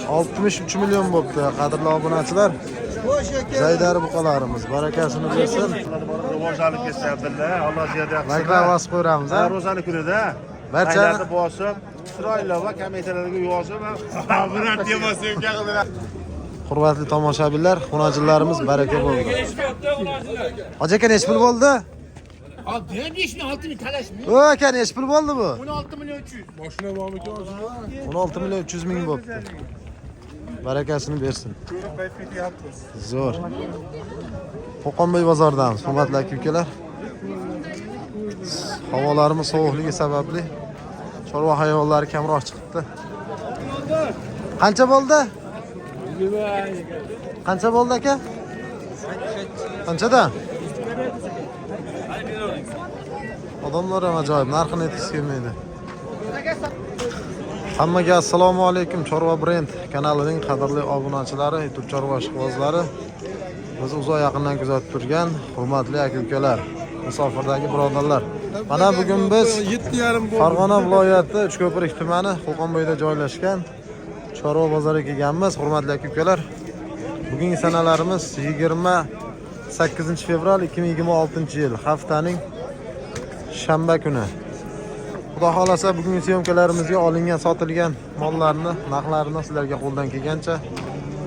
63 million bo'pti, qadrli obunachilar. Jaydari buqalarimiz barakasini bersin. Rivojlanib ketsa Abdulla, Alloh ziyoda qilsin. Layklar bosib qo'yamiz, ha? Ro'zani kunida Barchani- layklarni bosib, chiroyli va kommentariylarga yozib, Hurmatli tomoshabinlar, xunajinlarimiz baraka bo'ldi. Hoji aka, nechi pul bo'ldi? Abi 5 bin 6 bin talashmay. O aka, nechi pul bo'ldi bu? 16 milyon 300. Mashina bormiki hozir? 16 million 300 ming bo'pti. Barakasini bersin. Zo'r. Qo'qonboy bozoridamiz, hurmatli aka ukalar. Havolarimiz sovuqligi sababli chorva hayvonlari kamroq chiqibdi. Qancha bo'ldi? Qancha bo'ldi aka? Qanchadan? Odamlar ham ajoyib, narxini aytgisi kelmaydi. Hammaga assalomu alaykum. Chorva Brend kanalining qadrli obunachilari, YouTube chorva ishqibozlari, bizni uzoq yaqindan kuzatib turgan hurmatli aka-ukalar, musofirdagi birodarlar. Mana bugun biz 7,5 bo'ldi. Farg'ona viloyati Uchko'prik tumani Qo'qonboyda joylashgan chorva bozoriga kelganmiz, hurmatli aka-ukalar. Bugungi sanalarimiz 28 fevral 2026-yil, haftaning shanba kuni. Xudo xohlasa bugungi syomkalarimizga olingan, sotilgan mollarni narxlarini sizlarga qo'ldan kelgancha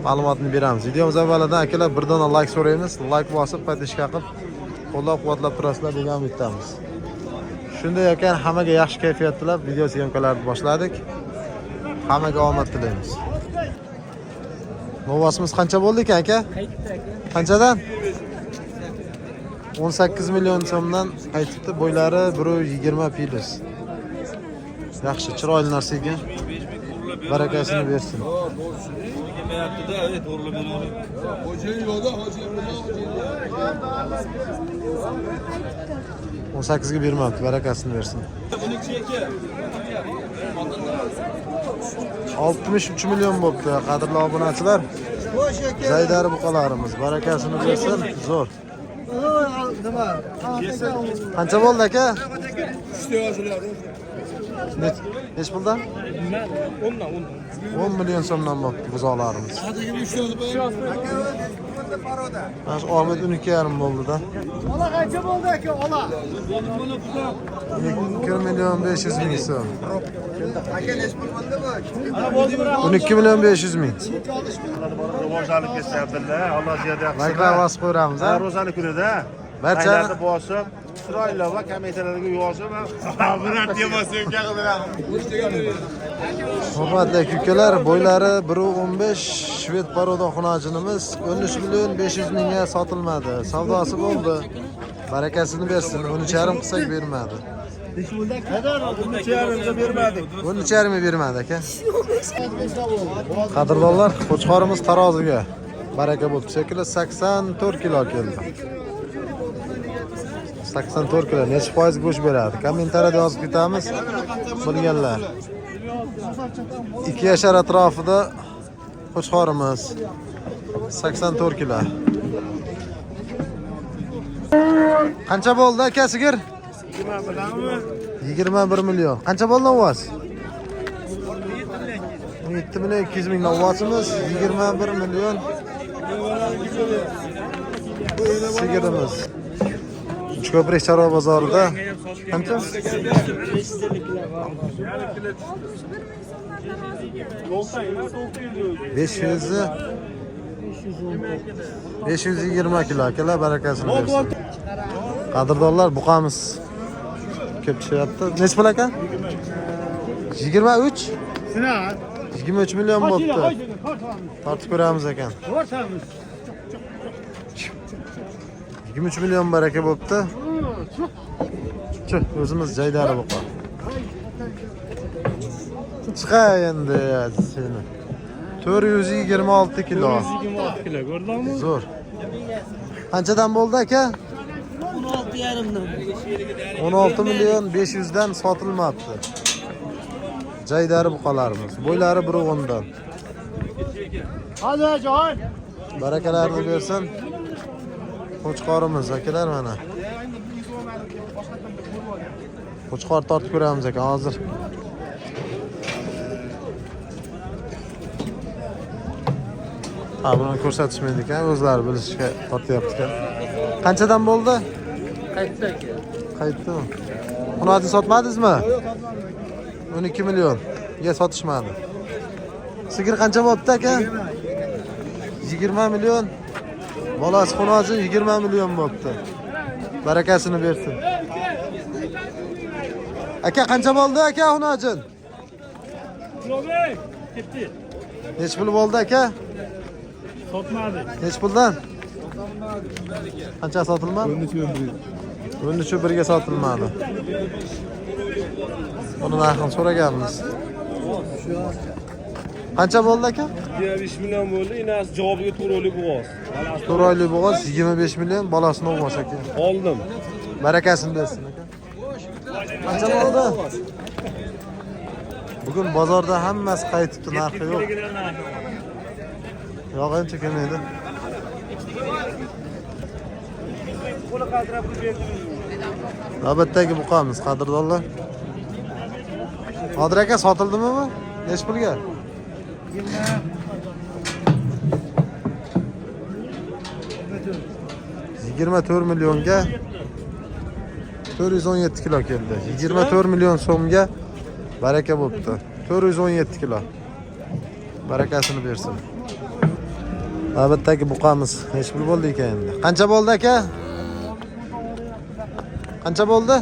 ma'lumotni beramiz. Videomiz avvalidan akalar bir dona like so'raymiz. Like bosib, подписка qilib, qo'llab-quvvatlab turasizlar degan umiddamiz. Shunday ekan, hammaga yaxshi kayfiyat tilab video syomkalarni boshladik. Hammaga omad tilaymiz. Novvosimiz qancha bo'ldi ekan aka? Qanchadan? 18 million so'mdan qaytibdi. Bo'ylari 1.20 plus. Yaxshi, chiroyli narsa ekan. Barakasini bersin. Xo'jayin yo'qda, xo'jayin 18 ga bermabdi, barakasini bersin. 63 million bo'pti, qadrli obunachilar. Jaydari buqalarimiz barakasini bersin. Zo'r. Qancha bo'ldi aka? Nech puldan? 10 million so'mdan bo'pti buzoqlarimiz. Mana shu Ahmet 12,5 bo'ldi-da. Ola qancha bo'ldi aka ola? 2 million 500 ming so'm. 12 million 500 ming. Rivojlanib ketsa Abdulla, Alloh ziyoda qilsin. Layklar bosib qo'yamiz, ha? Ro'zani kunida Barchani- layklarni bosib, chiroyli va kommentariylarga yozib, Hurmatli aka-ukalar, bo'ylari 1.15 shved порода xunajinimiz 13 million 500 mingga sotilmadi. Savdosi bo'ldi. Barakasini bersin. 13,5 qilsak bermadi. 13,5 bermadik. 13,5 bermadi aka. Qadrdonlar, qo'chqorimiz taroziga baraka bo'ldi. Shekilli 84 kilo keldi. 84 kilo. Necha foiz go'sht beradi? Kommentariyada yozib ketamiz. Bilganlar. 2 yashar atrofida qo'chqorimiz 84 kilo. Qancha bo'ldi aka sigir? 21 million. Qancha bo'ldi ovoz? 17 million 200 ming ovozimiz, 21 million sigirimiz. Uchko'prik chorva bozorida qancha? 520 kilo akalar, barakasini bersin. Qadrdonlar, buqamiz ko'p tushyapti. Nechi pul aka? 23? 23 million bo'pti. Tortib ko'ramiz ekan. 23 million baraka bo'pti. Chi, o'zimiz jaydari buqa. Chiqay endi seni. 426 kilo. 26 kilo ko'rdingmi? Zo'r. Qanchadan bo'ldi aka? 16,5dan. 16 million 500 dan sotilmabdi. Jaydari buqalarimiz. Bo'ylari 1.10 dan. Hadi Joy. Barakalarini bersin. Qo'chqorimiz akalar mana. Qo'chqor tortib ko'ramiz ekan hozir. Ha, buni ko'rsatishmaydi ekan, o'zlari bilishga tortyapti ekan. Qanchadan bo'ldi? Qaytdi aka. Qaytdimi? Xunoji sotmadingizmi? 12 million. Ga sotishmadi. Sigir qancha bo'pti aka? 20 million. Bolasi xunoji 20 million bo'pti. Barakasini bersin. Aka qancha bo'ldi aka xunojin? Ketdi. Nechi pul bo'ldi aka? Sotmadi. Nechi puldan? Qancha sotilmadi? 13 birga sotilmadi. Buni narxini so'raganmiz. Qancha bo'ldi aka? 25 million bo'ldi. Inasi javobiga 4 oylik bo'g'oz. 4 oylik bo'g'oz 25 million, bolasini o'g'os aka. Oldim. Barakasini bersin aka. Qancha bo'ldi? Bugun bozorda hammasi qaytibdi, narxi yo'q. Yo'q, ancha kelmaydi. Navbatdagi buqamiz, qadrdonlar. Qodir aka sotildimi bu? Nechi pulga? 24 millionga 417 kilo keldi. 24 million so'mga baraka bo'pti. 417 kilo. Barakasini bersin. Navbatdagi buqamiz nechi pul bo'ldi ekan endi? Qancha bo'ldi aka? Qancha bo'ldi?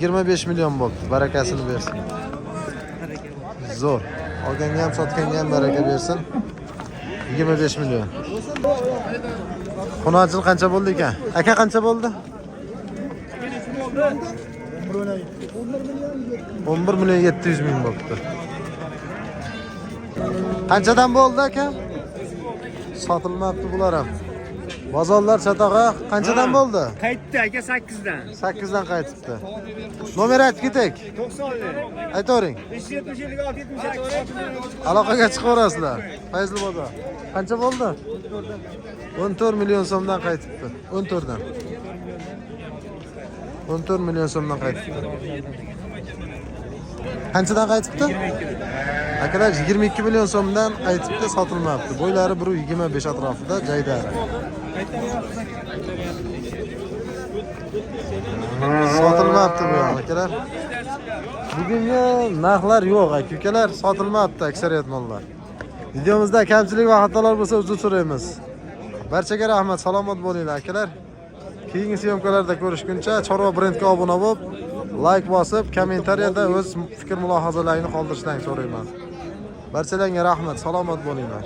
25 million bo'ldi. Barakasini bersin. Zo'r. Olganga ham, sotganga ham baraka bersin. 25 million. Xunojil qancha bo'ldi ekan? Aka qancha bo'ldi? 11 million 700 ming bo'libdi. Qanchadan bo'ldi aka? Sotilmabdi bular ham. Bozorlar chatog'a qanchadan bo'ldi? Qaytdi aka 8dan. 8 dan qaytibdi. Nomer aytib ketak. 90. Aytavering. 570 56 78. Aloqaga chiqaverasizlar. Fayzli bozor. Qancha bo'ldi? 14 million so'mdan qaytibdi. 14 dan. 14 million so'mdan qaytibdi. Qanchadan qaytibdi? Akalar 22 million so'mdan qaytibdi, sotilmabdi. Bo'ylari 1.25 atrofida jaydari. Sotilmabdi bu ham akalar. Bugungi narxlar yo'q aka ukalar, sotilmabdi aksariyat mollar. Videomizda kamchilik va xatolar bo'lsa uzr so'raymiz. Barchaga rahmat, salomat bo'linglar akalar. Keyingi syomkalarda ko'rishguncha Chorva brendga obuna bo'lib, like bosib, kommentariyada o'z fikr mulohazalaringni qoldirishlaringni so'rayman. Barchalarga rahmat, salomat bo'linglar.